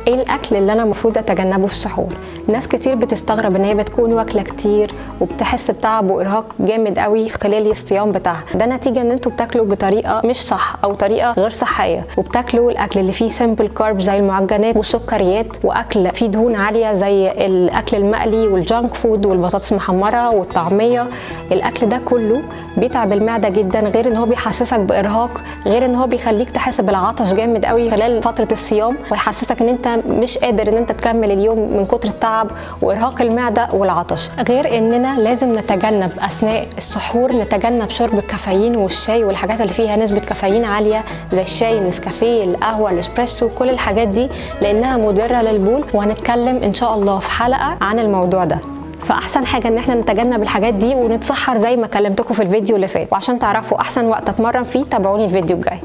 ايه الاكل اللي انا المفروض اتجنبه في السحور؟ ناس كتير بتستغرب ان هي بتكون واكله كتير وبتحس بتعب وارهاق جامد قوي خلال الصيام بتاعها. ده نتيجة ان انتوا بتاكلوا بطريقة مش صح او طريقه غير صحية، وبتاكلوا الاكل اللي فيه simple carb زي المعجنات والسكريات، واكل فيه دهون عالية زي الاكل المقلي وال junk food والبطاطس المحمره والطعميه. الاكل ده كله بيتعب المعدة جدا، غير ان هو بيحسسك بارهاق، غير ان هو بيخليك تحس بالعطش جامد قوي خلال فترة الصيام، ويحسسك ان انت مش قادر ان انت تكمل اليوم من كتر التعب وارهاق المعدة والعطش. غير اننا لازم نتجنب اثناء السحور، نتجنب شرب الكافيين والشاي والحاجات اللي فيها نسبه كافيين عالية زي الشاي، النسكافيه، القهوة، الاسبريسو، كل الحاجات دي لانها مضرة للبول، وهنتكلم ان شاء الله في حلقة عن الموضوع ده. فاحسن حاجة ان احنا نتجنب الحاجات دي ونتسحر زي ما كلمتكم في الفيديو اللي فات. وعشان تعرفوا احسن وقت اتمرن فيه تابعوني الفيديو الجاي.